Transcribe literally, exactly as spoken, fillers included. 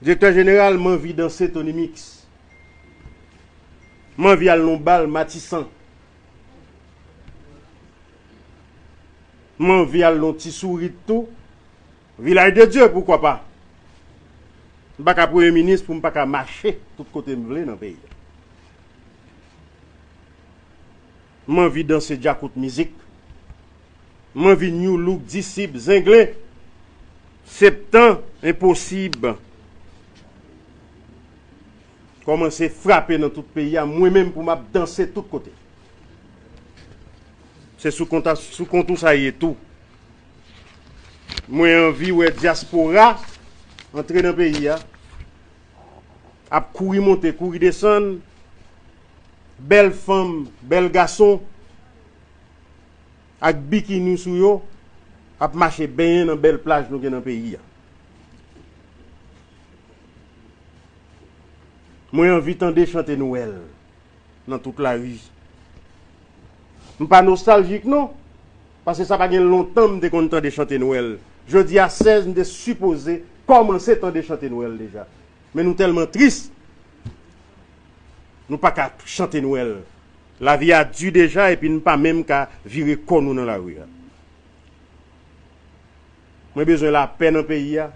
Direktè jeneral, m anvi danse Tony Mix. M anvi al nan bal Matisan. M anvi al nan Ti Sourit tou. Vilaj de Dye, poukwa pa? M pa ka premye minis pou m pa ka mache tout kote m vle nan peyi a. M anvi danse djakout mizik. M anvi New Look, Disip, Zenglen, Septan, Enposib. Kòmanse frape nan tout peyi a, mwen menm pou m ap danse tout kote. Se sou kont, sou kont ou sa ye tou. Mwen anvi wè dyaspora antre nan peyi a, ap kouri monte, kouri desann, bèl fanm, bèl gason, ak bikini sou yo, ap mache benyen nan bèl plaj nou gen nan peyi a. Mwen anvi tande chante Nwèl nan tout lari. M pa nostaljik non, paske sa pa gen lontan m te konn tande chante Nwèl. Jodi a sèz, m te sipoze kòmanse tande chante Nwèl deja. Men nou tèlman tris, nou pa ka chante Nwèl. Lavi a di deja, epi n pa menm ka vire kò nou nan lari a. Mwen bezwen lapè nan peyi a.